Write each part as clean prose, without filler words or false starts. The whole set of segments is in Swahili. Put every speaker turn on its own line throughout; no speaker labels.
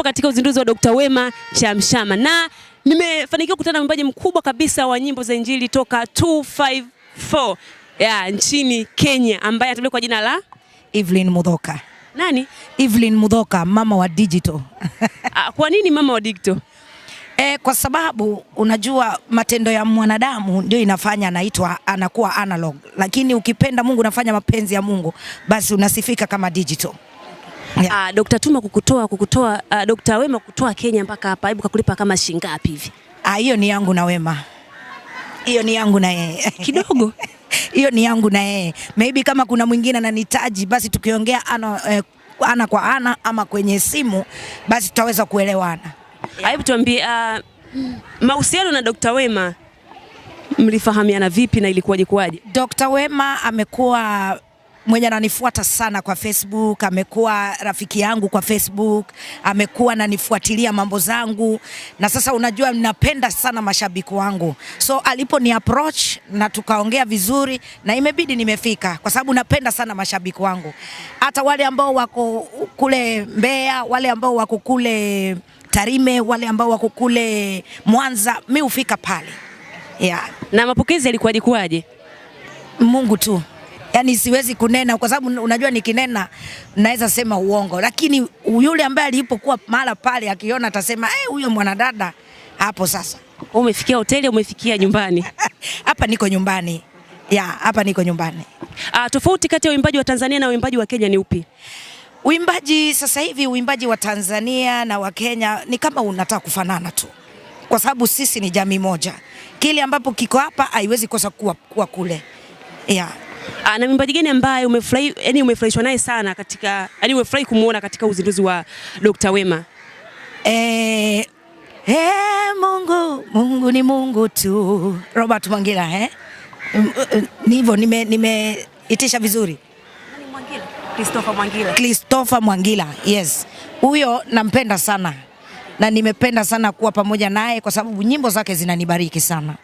Tupo katika uzinduzi wa Dr. Wema Chamshama na nimefanikiwa kukutana na mwimbaji mkubwa kabisa wa nyimbo za Injili toka 254 ya nchini Kenya ambaye anatambulika kwa jina la
Evelyn Muthoka.
Nani?
Evelyn Muthoka, mama wa digital.
Ah, kwa nini mama wa digital?
Kwa sababu unajua matendo ya mwanadamu ndio inafanya anaitwa anakuwa analog, lakini ukipenda Mungu unafanya mapenzi ya Mungu, basi unasifika kama digital. Yeah.
Ah, Dr. Tuma kukutoa Dr. Wema kukutoa Kenya mpaka hapa, hebu kakulipa kama shilingi ngapi hivi?
Ah, hiyo ni yangu na Wema. Hiyo ni yangu na yeye.
Kidogo.
Hiyo ni yangu na yeye. Maybe kama kuna mwingine ananitaji, basi tukiongea ana kwa ana ama kwenye simu, basi tutaweza kuelewana.
Hebu tuambie, mahusiano na Dr. Wema mlifahamiana vipi na ilikuwaje kuwaje?
Dr. Wema amekuwa mwenye ananifuata sana kwa Facebook, amekuwa rafiki yangu kwa Facebook, amekuwa ananifuatilia mambo zangu, na sasa unajua napenda sana mashabiki wangu, so alipo ni approach na tukaongea vizuri na imebidi nimefika kwa sababu napenda sana mashabiki wangu, hata wale ambao wako kule Mbeya, wale ambao wako kule Tarime, wale ambao wako kule Mwanza, mi hufika pale. Yeah.
Na mapokezi yalikuwaje kuwaje?
Mungu tu. Yaani siwezi kunena kwa sababu unajua nikinena naweza sema uongo, lakini yule ambaye alipokuwa mahala pale akiona atasema huyo mwanadada hapo sasa.
Umefikia hoteli, umefikia nyumbani?
Hapa niko nyumbani. Ya, hapa niko nyumbani.
Tofauti kati ya uimbaji wa Tanzania na uimbaji wa Kenya ni upi?
Uimbaji sasa hivi, uimbaji wa Tanzania na wa Kenya ni kama unataka kufanana tu, kwa sababu sisi ni jamii moja. Kile ambapo kiko hapa haiwezi kosa kuwa kule. Yeah.
Na mwimbaji gani ambaye umefurahi, yani umefurahishwa naye sana katika, yani umefurahi kumuona katika uzinduzi wa Dr. Wema?
Mungu, Mungu ni Mungu tu. Robert Mwangila, eh? Ni hivyo nimeitisha vizuri.
Nani Mwangila? Christopher Mwangila.
Christopher Mwangila, yes. Huyo nampenda sana. Na nimependa sana kuwa pamoja naye kwa sababu nyimbo zake zinanibariki sana.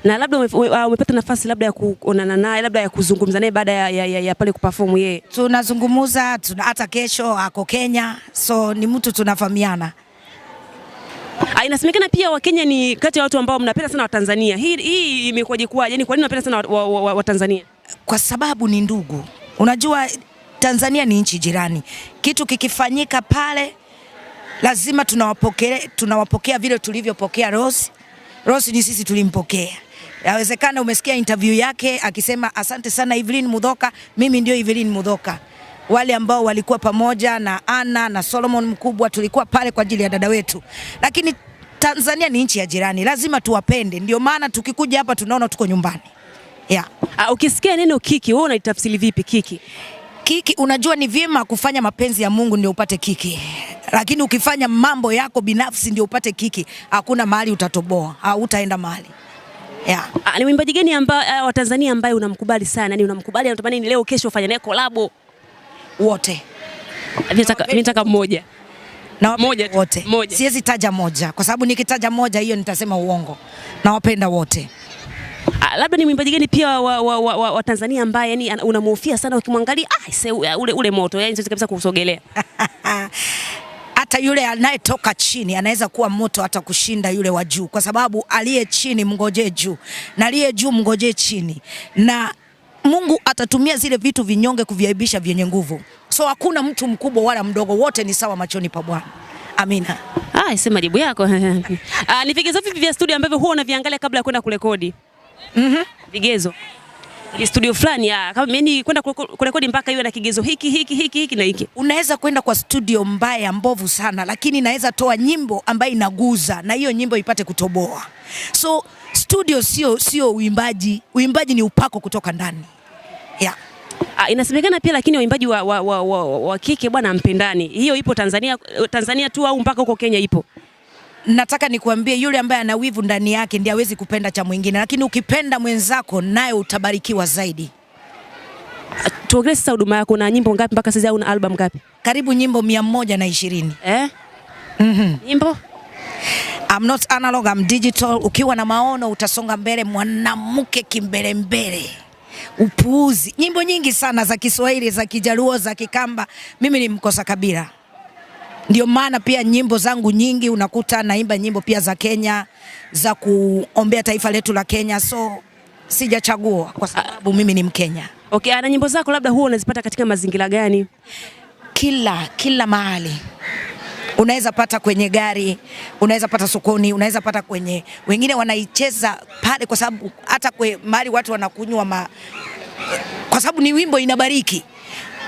Na labda umepata nafasi labda ya kuonana naye, labda ya kuzungumza naye baada ya pale kuperform yeye?
Tunazungumza, hata kesho ako Kenya, so ni mtu tunafahamiana.
Inasemekana pia Wakenya ni kati ya watu ambao mnapenda sana Watanzania. Hii imekuwaje kuwaje? Yaani kwa nini mnapenda sana Watanzania?
Kwa sababu ni ndugu. Unajua Tanzania ni nchi jirani. Kitu kikifanyika pale lazima tunawapokea vile tulivyopokea Rose. Rose ni sisi tulimpokea. Yawezekana umesikia interview yake akisema asante sana Evelyn Muthoka, mimi ndio Evelyn Muthoka. Wale ambao walikuwa pamoja na Anna na Solomon mkubwa tulikuwa pale kwa ajili ya dada wetu. Lakini Tanzania ni nchi ya jirani, lazima tuwapende. Ndio maana tukikuja hapa tunaona tuko nyumbani. Yeah.
Ukisikia neno kiki, wewe unaitafsiri vipi kiki?
Kiki, unajua ni vyema kufanya mapenzi ya Mungu ndio upate kiki. Lakini ukifanya mambo yako binafsi ndio upate kiki, hakuna mahali utatoboa, hautaenda mahali. Yeah.
Ni mwimbaji gani wa Tanzania ambaye unamkubali sana? Yaani unamkubali, unatamani ni leo kesho ufanye naye collab?
Wote.
Mimi nataka mmoja.
Na
Moja tu.
wote.
Moja.
Siwezi taja moja kwa sababu nikitaja moja hiyo nitasema uongo. Nawapenda wote.
Labda ni mwimbaji gani pia wa Tanzania ambaye yani unamhofia sana ukimwangalia, ule moto, yani siwezi kabisa kuusogelea.
Hata yule anayetoka chini anaweza kuwa moto hata kushinda yule wa juu, kwa sababu aliye chini mngojee juu na aliye juu mngojee chini, na Mungu atatumia zile vitu vinyonge kuviaibisha vyenye nguvu. So hakuna mtu mkubwa wala mdogo, wote ni sawa machoni pa Bwana. Amina.
Sema jibu yako. Ni vigezo vipi vya studio ambavyo huwa unaviangalia kabla ya kwenda kurekodi? Vigezo. Ni studio fulani, kama mimi kwenda kurekodi mpaka iwe na kigezo hiki, hiki, hiki, hiki na hiki.
Unaweza kwenda kwa studio mbaya mbovu sana, lakini naweza toa nyimbo ambayo inaguza na hiyo nyimbo ipate kutoboa. So studio sio uimbaji. Uimbaji ni upako kutoka ndani. Yeah.
Inasemekana pia lakini waimbaji wa kike bwana mpendani. Hiyo ipo Tanzania tu au mpaka huko Kenya ipo?
Nataka nikuambie yule ambaye ana wivu ndani yake ndiye hawezi kupenda cha mwingine, lakini ukipenda mwenzako naye utabarikiwa zaidi.
Tuongelee sasa huduma yako, na nyimbo ngapi mpaka sasa au una album ngapi?
Karibu nyimbo 120.
Nyimbo?
I'm not analog, I'm digital. Ukiwa na maono utasonga mbele, mwanamke kimbele mbele. Upuuzi. Nyimbo nyingi sana za Kiswahili, za Kijaluo, za Kikamba. Mimi ni mkosa kabila. Ndio maana pia nyimbo zangu nyingi unakuta naimba nyimbo pia za Kenya, za kuombea taifa letu la Kenya. So sijachagua kwa sababu mimi ni Mkenya.
Okay, na nyimbo zako labda huwa unazipata katika mazingira gani?
Kila mahali. Unaweza pata kwenye gari, unaweza pata sokoni, unaweza pata kwenye, wengine wanaicheza pale kwa sababu hata kwa mahali watu wanakunywa kwa sababu ni wimbo inabariki.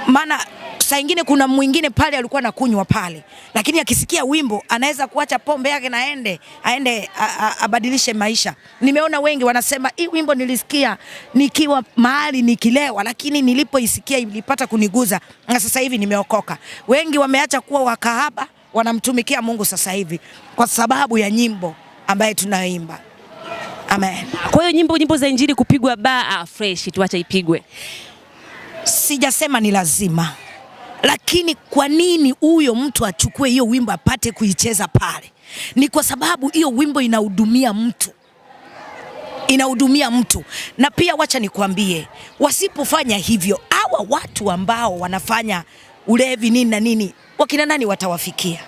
Maana saa nyingine kuna mwingine pale alikuwa anakunywa pale, lakini akisikia wimbo anaweza kuacha pombe yake na aende abadilishe maisha. Nimeona wengi wanasema hii wimbo nilisikia nikiwa mahali nikilewa, lakini nilipoisikia ilipata kuniguza na sasa hivi nimeokoka. Wengi wameacha kuwa wakahaba, wanamtumikia Mungu sasa hivi kwa sababu ya nyimbo ambaye tunaimba. Amen.
Kwa hiyo nyimbo za injili kupigwa baa fresh, tuache ipigwe.
Sijasema ni lazima. Lakini kwa nini huyo mtu achukue hiyo wimbo apate kuicheza pale? Ni kwa sababu hiyo wimbo inahudumia mtu. Inahudumia mtu. Na pia wacha nikwambie, wasipofanya hivyo, hawa watu ambao wanafanya ulevi nini na nini, wakina nani watawafikia?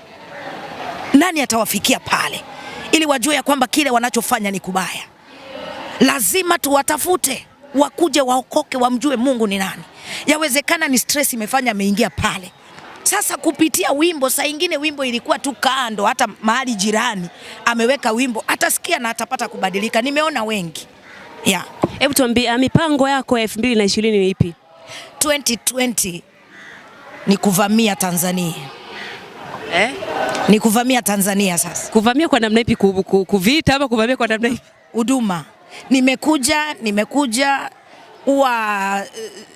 Nani atawafikia pale? Ili wajue ya kwamba kile wanachofanya ni kubaya. Lazima tuwatafute, wakuje waokoke, wamjue Mungu ni nani. Yawezekana ni stress imefanya ameingia pale. Sasa kupitia wimbo, saa ingine wimbo ilikuwa tu kando, hata mahali jirani ameweka wimbo, atasikia na atapata kubadilika. Nimeona wengi. Yeah.
Hebu tuambie mipango yako ya 2020 ni ipi?
2020 ni kuvamia Tanzania. Ni kuvamia Tanzania sasa.
Kuvamia kwa namna ipi? Kuvita ama kuvamia kwa namna ipi?
Huduma. Nimekuja huwa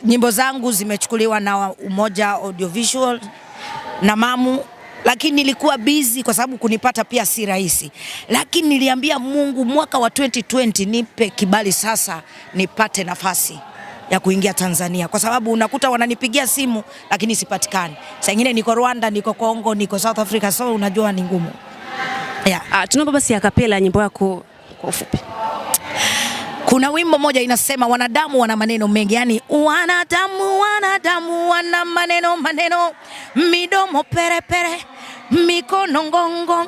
nyimbo zangu zimechukuliwa na Umoja Audiovisual na Mamu, lakini nilikuwa busy kwa sababu kunipata pia si rahisi. Lakini niliambia Mungu mwaka wa 2020 nipe kibali sasa nipate nafasi ya kuingia Tanzania, kwa sababu unakuta wananipigia simu lakini sipatikani. Saa nyingine niko Rwanda, niko Kongo, niko South Africa, so unajua ni ngumu. Yeah.
Tunaomba basi akapela nyimbo yako kwa ufupi.
Kuna wimbo moja inasema wanadamu wana maneno mengi, yani wanadamu wana maneno maneno, midomo pere pere, mikono ngongo,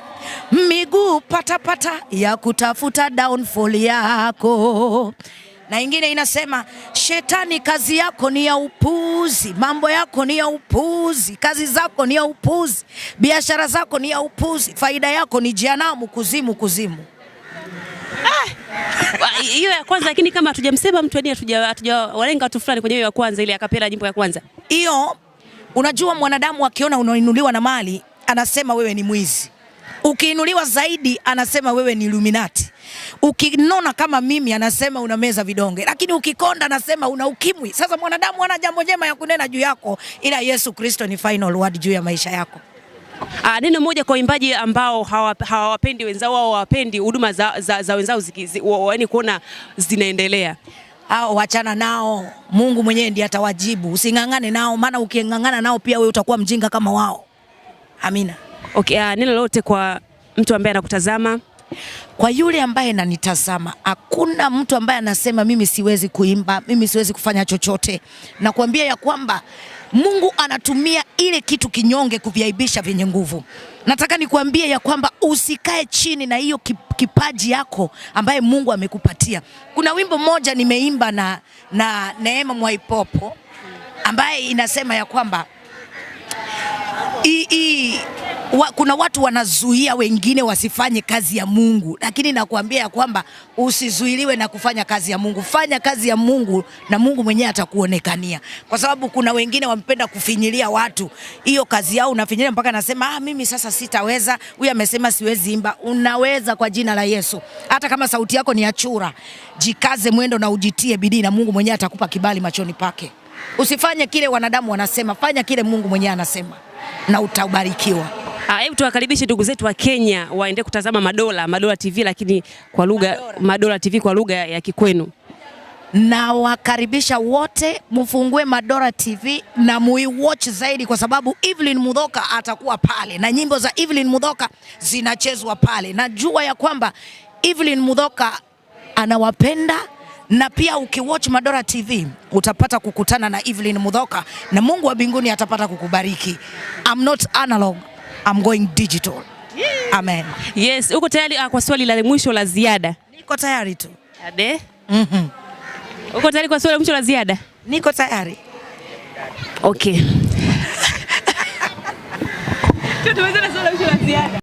miguu pata pata ya kutafuta downfall yako. Na ingine inasema shetani kazi yako ni ya upuzi, mambo yako ni ya upuzi, kazi zako ni ya upuzi, biashara zako ni ya upuzi, faida yako ni jehanamu, kuzimu kuzimu.
Hiyo ya kwanza, lakini kama hatujamsema mtu hadi hatujawalenga watu fulani kwenye hiyo ya kwanza, ile akapela nyimbo ya kwanza.
Hiyo unajua mwanadamu akiona unainuliwa na mali anasema wewe ni mwizi. Ukiinuliwa zaidi anasema wewe ni Illuminati. Ukinona kama mimi anasema unameza vidonge. Lakini ukikonda anasema una ukimwi. Sasa mwanadamu hana jambo jema ya kunena juu yako, ila Yesu Kristo ni final word juu ya maisha yako.
Neno moja kwa waimbaji ambao hawawapendi wenzao au hawapendi huduma za wenzao, yaani kuona zinaendelea.
Hao wachana nao, Mungu mwenyewe ndiye atawajibu. Usingangane nao, maana ukingangana nao pia wewe utakuwa mjinga kama wao. Amina.
Okay, neno lolote kwa mtu ambaye anakutazama?
Kwa yule ambaye ananitazama, hakuna mtu ambaye anasema mimi siwezi kuimba, mimi siwezi kufanya chochote. Nakwambia ya kwamba Mungu anatumia ile kitu kinyonge kuviaibisha vyenye nguvu. Nataka nikuambie ya kwamba usikae chini na hiyo kipaji yako ambaye Mungu amekupatia. Kuna wimbo mmoja nimeimba na Neema Mwaipopo ambaye inasema ya kwamba kuna watu wanazuia wengine wasifanye kazi ya Mungu, lakini nakuambia ya kwamba usizuiliwe na kufanya kazi ya Mungu. Fanya kazi ya Mungu na Mungu mwenyewe atakuonekania. Kwa sababu kuna wengine wampenda kufinyilia watu. Hiyo kazi yao unafinyilia mpaka anasema mimi sasa sitaweza, huyu amesema siwezi imba. Unaweza kwa jina la Yesu. Hata kama sauti yako ni ya chura, jikaze mwendo na ujitie bidii na Mungu mwenyewe atakupa kibali machoni pake. Usifanye kile wanadamu wanasema, fanya kile Mungu mwenyewe anasema na utabarikiwa.
Hebu tuwakaribishe ndugu zetu wa Kenya waende kutazama Madola TV, lakini kwa lugha Madola TV kwa lugha ya Kikwenu.
Na wakaribisha wote mfungue Madola TV na muiwatch zaidi, kwa sababu Evelyn Muthoka atakuwa pale na nyimbo za Evelyn Muthoka zinachezwa pale. Najua ya kwamba Evelyn Muthoka anawapenda, na pia ukiwatch Madola TV utapata kukutana na Evelyn Muthoka na Mungu wa mbinguni atapata kukubariki. I'm not analog. I'm going digital. Amen.
Yes, uko tayari kwa swali la mwisho la ziada?
Niko tayari tu.
Ade? Uko tayari kwa swali la mwisho la ziada?
Niko tayari.
Okay. Tumalize na swali la mwisho la ziada.